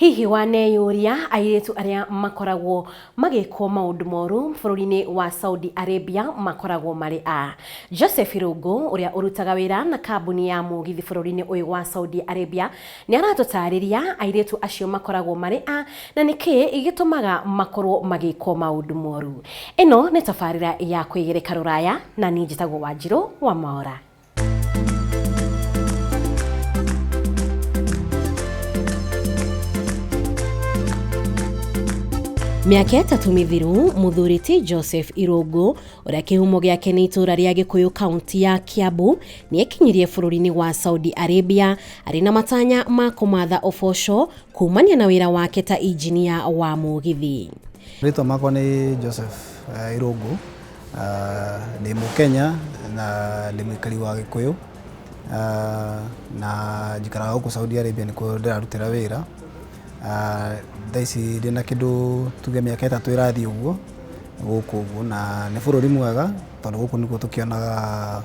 Hihi waneyũria airĩtu arĩa makoragwo magĩkwo maũndũ moru bũrũri-inĩ wa Saudi Arabia makoragwo marĩ a? Joseph Irũngũ ũrĩa ũrutaga wĩra na kambuni ya mũgithi bũrũri-inĩ ũyũ wa Saudi Arabia nĩ aratũtarĩria airĩtu acio makoragwo marĩ a na nĩkĩ gĩtũmaga makorwo magĩkwo maũndũ moru. Ĩno nĩ tabarĩra ya kwĩgereka rũraya na niĩ njĩtagwo Wanjirũ wa Maora. Mĩaka 3 mĩthiru, mũthuri ti Joseph Irũngũ, ũrĩa kĩhumo gĩake nĩ itũũra rĩa Gĩkũyũ kaunti ya Kiambu, nĩ ekinyirie bũrũri-inĩ wa Saudi Arabia arĩ na matanya ma kũmatha ũboco kumania na wĩra wake ta injinia wa mũgithi. Rĩtwa makwa nĩ Joseph Irũngũ, ndĩ Mũkenya na ndĩ mũikari wa Gĩkũyũ, na njikaraga gũkũ Saudi Arabia nĩkuo ndĩrarutĩra wĩra. Thaa ici ndĩna kĩndũ tuge mĩaka 3 ĩrathiĩ ũguo gũkũ ũguo, na nĩ bũrũri mwega tondũ gũkũ nĩkuo tũkĩonaga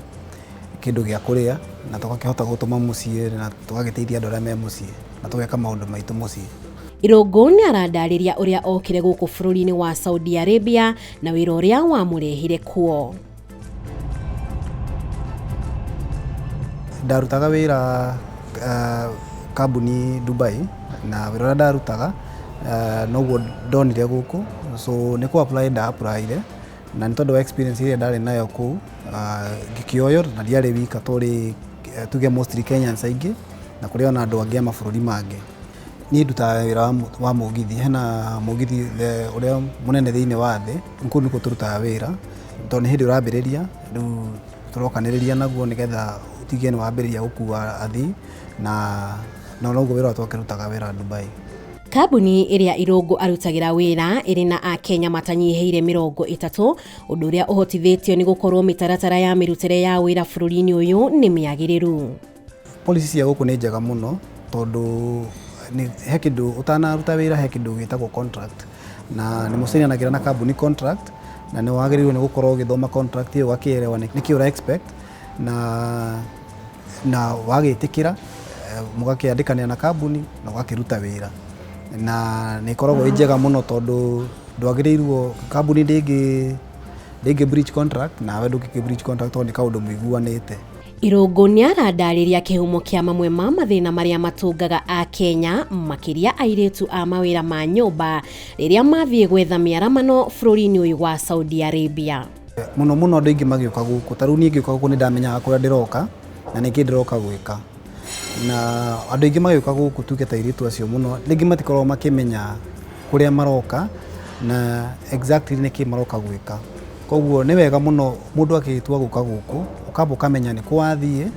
kĩndũ gĩa kũrĩa na tũgakĩhota gũtũma mũciĩ na tũgagĩteithia andũ arĩa me mũciĩ na tũgeka maũndũ maitũ mũciĩ. Irũngũ nĩ aradarĩria ũrĩa okire gũkũ bũrũri-inĩ wa Saudi Arabia na wĩra ũrĩa wamũrehire kuo. Ndarutaga wĩra kambuni Dubai na wĩra ũrĩa ndarutaga noguo ndonire gũkũ, so nĩ kũ apply nda apply na nĩ tondũ wa experience ĩrĩa ndarĩ nayo kũu, ngĩkĩoywo na ndiarĩ wika, tũrĩ tuge mostly Kenyans aingĩ na kũrĩ ona andũ angĩ a mabũrũri mangĩ. Niĩ ndutaga wĩra wa mũgithi, hena mũgithi ũrĩa mũnene thĩinĩ wa thĩ, kũu nĩkuo tũrutaga wĩra tondũ nĩ hĩndĩ ũrambĩrĩria, rĩu tũrokanĩrĩria naguo nĩgetha ũtige nĩ wambĩrĩria gũkua athii na noguo wĩra ũrĩa twakĩrutaga wĩra Dubai. Kambuni ĩrĩa Irũngũ arutagĩra wĩra ĩrĩ na Akenya matanyihĩire 30, ũndũ ũrĩa ũhotithĩtio nĩ gũkorwo mĩtaratara ya mĩrutĩre ya wĩra bũrũri-inĩ ũyũ nĩ mĩagĩrĩru. Policy cia gũkũ nĩ njega mũno tondũ he kĩndũ ũtanaruta wĩra, he kĩndũ gĩtagwo contract, na nĩ mũcainanagĩra na kambuni contract, na nĩ wagĩrĩirwo nĩ gũkorwo ũgĩthoma contract ĩyo ũgakĩelewa nĩkĩ ũra expect, na wagĩtĩkĩra mũgakĩandĩkanĩra na kambuni na ũgakĩruta wĩra, na nĩ ĩkoragwo ĩ njega mũno tondũ ndwagĩrĩirwo, kambuni ndĩngĩ breach contract nawe ndũngĩkĩ breach contract tondũ nĩ kaũndũ mũiguanĩte. Irũngũ nĩ aradarĩria kĩhumo kĩa mamwe ma mathĩna marĩa matũngaga Akenya makĩria airĩtu a mawĩra ma nyũmba rĩrĩa mathiĩ gwetha mĩaramano bũrũri-inĩ ũyũ wa Saudi Arabia. Mũno mũno andũ aingĩ magĩũka gũkũ, ta rĩu niĩ ngĩũka gũkũ nĩ ndamenyaga kũrĩa ndĩroka na nĩkĩ ndĩroka gwĩka, na andũ aingĩ magĩũka gũkũ tuge ta airĩtu acio mũno rĩngĩ matikoragwo makĩmenya kũrĩa maroka na exactly nĩkĩ maroka gwĩka. Koguo nĩ wega mũno mũndũ akĩtua gũka gũkũ ũkamba ũkamenya nĩ kũ wathiĩ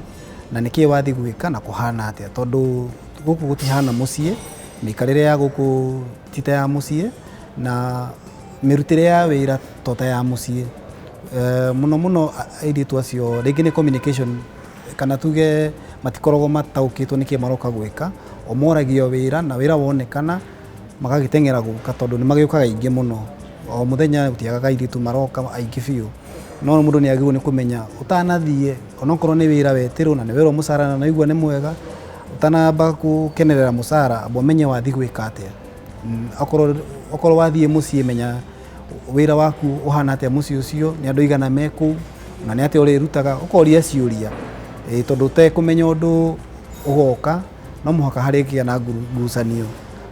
na nĩkĩ wathiĩ gwĩka na kũhana atĩa, tondũ gũkũ gũtihana mũciĩ, mĩikarĩre ya gũkũ ti ta ya mũciĩ na mĩrutĩre ya wĩra to ta ya mũciĩ. Mũno mũno airĩtu acio rĩngĩ nĩ communication kana tuge matikoragwo mataũkĩtwo nĩkĩ maroka gwĩka, o moragio wĩra na wĩra wonekana magagĩteng'era gũka tondũ nĩ magĩũkaga aingĩ mũno, o mũthenya gũtiagaga airĩtu maroka aingĩ biũ, no mũndũ nĩ agĩrĩirwo nĩ kũmenya ũtanathiĩ onokorwo nĩ wĩra wetĩrwo na nĩ werwo mũcara na nĩwaigua nĩ mwega, ũtanamba gũkenerera mũcara amba ũmenye wathiĩ gwĩka atĩa. Okorwo wathiĩ mũciĩ menya wĩra waku ũhana atĩa mũciĩ ũcio, nĩ andũ aigana me kũu na nĩ atĩa ũrĩrutaga, ũkoria ciũria, tondũ ũtekũmenya ũndũ ũgoka no mũhaka harĩgĩa na ngucanio,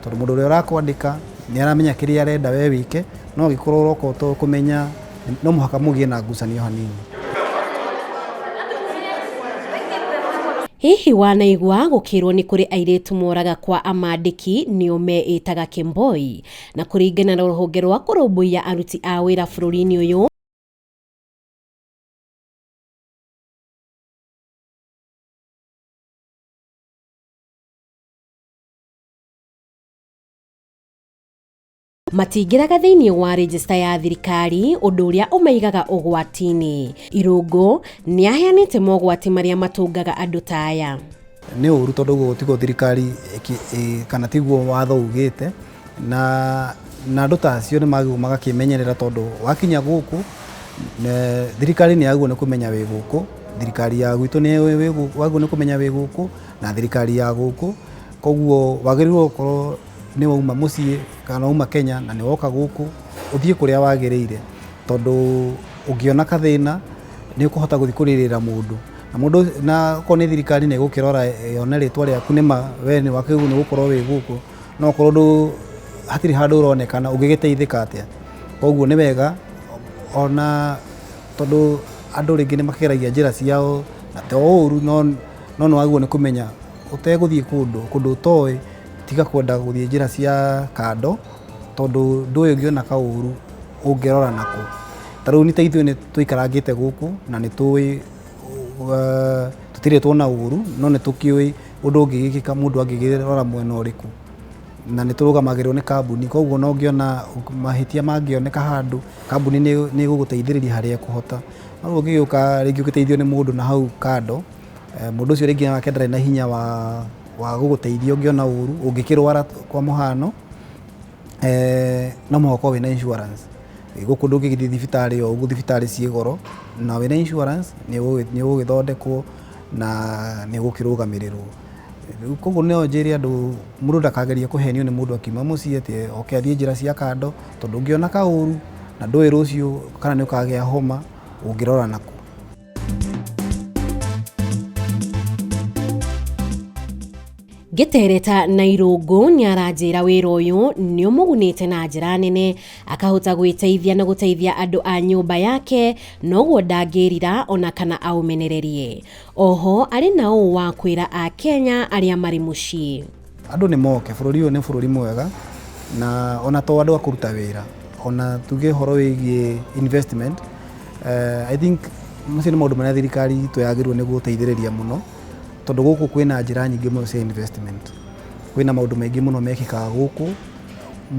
tondũ mũndũ ũrĩa ũrakwandĩka nĩ aramenya kĩrĩa arenda we wĩke, no angĩkorwo ũroka ũtekũmenya no mũhaka mũgĩe na ngucanio hanini. Hihi wanaigua gũkĩrwo nĩ kũrĩ airĩtu moraga kwa amandĩki nĩo meĩtaga Kemboi, na kũringana na rũhonge rwa kũrũmbũiya aruti a wĩra bũrũri-inĩ ũyũ matingĩraga thĩinĩ wa rejista ya thirikari, ũndũ ũrĩa ũmaigaga ũgwati-inĩ. Irũngũ nĩ aheanĩte mogwati marĩa matũngaga andũ ta aya. Nĩ ũru tondũ ũguo tiguo thirikari kana tiguo watho ugĩte, na andũ ta acio nĩ magĩrĩirwo magakĩmenyerera tondũ wakinya gũkũ thirikari nĩ yagĩrĩirwo nĩ kũmenya wĩ gũkũ, thirikari ya gwitũ nĩ wagĩrĩirwo nĩ kũmenya wĩ gũkũ na thirikari ya gũkũ, koguo wagĩrĩirwo gũkorwo nĩ wauma mũciĩ kana wauma Kenya na nĩ woka gũkũ, ũthiĩ kũrĩa wagĩrĩire, tondũ ũngĩona kathĩna nĩ ũkũhota gũthiĩ kũrĩrĩra mũndũ. Na mũndũ na okorwo nĩ thirikari nĩ ĩgũkĩrora yone rĩtwa rĩaku nĩma we nĩ wagĩrĩirwo nĩ gũkorwo wĩ gũkũ, no okorwo ndũ hatirĩ handũ ũronekana ũngĩgĩteithĩka atĩa? Koguo nĩ wega ona tondũ andũ rĩngĩ nĩ makĩgeragia njĩra ciao na to ũru no no nĩ wagĩrĩirwo nĩ kũmenya ũtegũthiĩ kũndũ, kũndũ ũtoĩ tiga kwenda gũthiĩ njĩra cia kando tondũ ndũĩ ũngĩona kaũru ũngĩrora nakũ. Ta rĩu ta ithuĩ nĩ tũikarangĩte gũkũ na nĩ tũĩ tũtirĩ tuona ũru no nĩ tũkĩũĩ ũndũ ũngĩgĩkĩka mũndũ angĩkĩrora mwena ũrĩkũ. Na nĩ tũrũgamagĩrĩrwo nĩ kambuni koguo ona ũngĩona mahĩtia mangĩoneka handũ kambuni nĩ ĩgũgũteithĩrĩria harĩa ĩkũhota. No rĩu ũngĩgĩũka rĩngĩ ũgĩteithio nĩ mũndũ na hau kando, mũndũ ũcio rĩngĩ nake ndarĩ na hinya wa gũgũteithia ũngĩona ũru, ũngĩkĩrwara kwa mũhano, no mũhaka ũkorwo wĩna insurance. Gũkũ ndũngĩgĩthiĩ thibitarĩ o ũguo, thibitarĩ ciĩ goro, na wĩna insurance nĩ ũgũgĩthondekwo na nĩ ũgũkĩrũgamĩrĩrwo. Rĩu koguo no njĩre andũ mũndũ ndakagerie kũhenio nĩ mũndũ akiuma mũciĩ atĩ oke athiĩ njĩra cia kando, tondũ ũngĩona kaũru na ndũĩ rũciũ kana nĩ ũkagĩa homa ũngĩrora nakũ. Ngĩtereta na Irũngũ nĩ aranjĩra wĩra ũyũ nĩ ũmũgunĩte na njĩra nene, akahota gwĩteithia na gũteithia andũ a nyũmba yake, noguo ndangĩrira ona kana aũmenererie. Oho arĩ na ũũ wa kwĩra Akenya arĩa marĩ mũciĩ. Andũ nĩ moke, bũrũri ũyũ nĩ bũrũri mwega na ona to andũ a kũruta wĩra, ona tuge ũhoro wĩgiĩ investment, I think macio nĩ maũndũ marĩa thirikari itũ yagĩrĩirwo nĩ gũteithĩrĩria mũno, tondũ gũkũ kwĩna njĩra nyingĩ mũno cia investment. Kwĩna maũndũ maingĩ mũno mekĩkaga gũkũ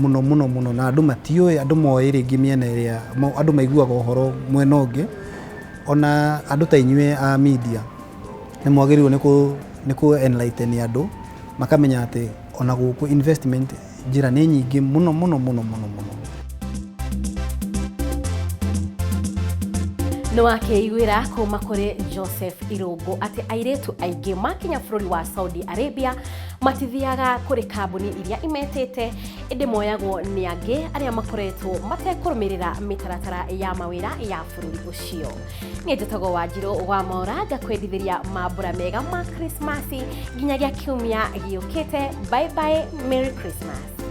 mũno mũno mũno na andũ matiũĩ, andũ moĩ rĩngĩ mĩena ĩrĩa, andũ maiguaga ũhoro mwena ũngĩ. Ona andũ ta inyuĩ a media nĩ mwagĩrĩirwo nĩ kũ enlighten andũ makamenya atĩ ona gũkũ investment njĩra nĩ nyingĩ mũno mũno mũno mũno mũno. Nĩ wakĩiguĩra kuma kũrĩ Joseph Irũngũ atĩ airĩtu aingĩ makinya bũrũri wa Saudi Arabia matithiaga kũrĩ kambuni iria imetĩte, ĩndĩ moyagwo nĩ angĩ arĩa makoretwo matekũrũmĩrĩra mĩtaratara ya mawĩra ya bũrũri ũcio. Niĩ njĩtagwo Wanjirũ wa Mwaũra, ngakwendithĩria mambura mega ma Krismasi nginyagia kiumia gĩũkĩte. Bye bye, Merry Christmas.